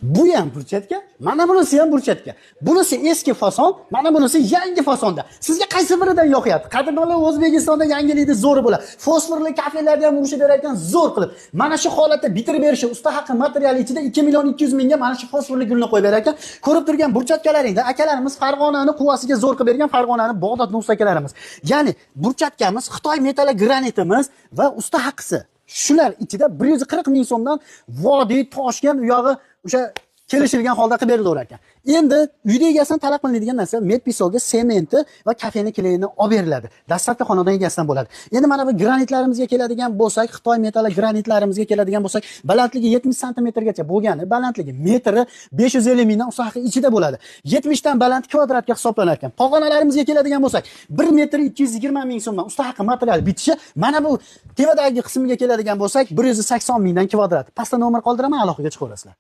Bu ham брусчатка, mana bunisi ham брусчатка. Bunisi eski fason, mana bunisi yangi fasonda. Sizga qaysi biridan yoqyapti? Qadrdonlar, O'zbekistonda yangilikni zo'ri bo'ladi. Fosforli kafelarni ham urishib berayotgan zo'r qilib. Mana shu holatda bitirib berishi usta haqi materiali ichida 2 million 200 mingga mana shu fosforli gulni qo'yib berar ekan. Ko'rib turgan брусчатка laringda akalarimiz Farg'onani quvasiga zo'r qilib bergan, Farg'onani Bag'dod akkalarimiz. Ya'ni брусчатка miz, Xitoy metall granitimiz va usta haqisi. Shular ichida 140 ming so'mdan vodiy, Toshkent u yog'i o'sha kelishilgan holda qilib berilaverar ekan. Endi uyda egasidan talab qilinadigan narsa medpisoga, sementi va kafeni клей ini olib beriladi. Dastlabki xonadon egasidan bo'ladi. Endi mana bu granitlarimizga keladigan bo'lsak, Xitoy metall granitlarimizga keladigan bo'lsak, balandligi 70 santimetrgacha bo'lgani, balandligi metri 550 mingdan usta haqi ichida bo'ladi. 70 dan baland kvadratga hisoblanar ekan. Pog'onalarimizga keladigan bo'lsak, 1 metr 220 ming so'mdan usta haqi material bitishi, mana bu tepadagi qismiga keladigan bo'lsak, 180 mingdan kvadrat. Pastda nomer qoldiraman, aloqaga chiqaverasizlar.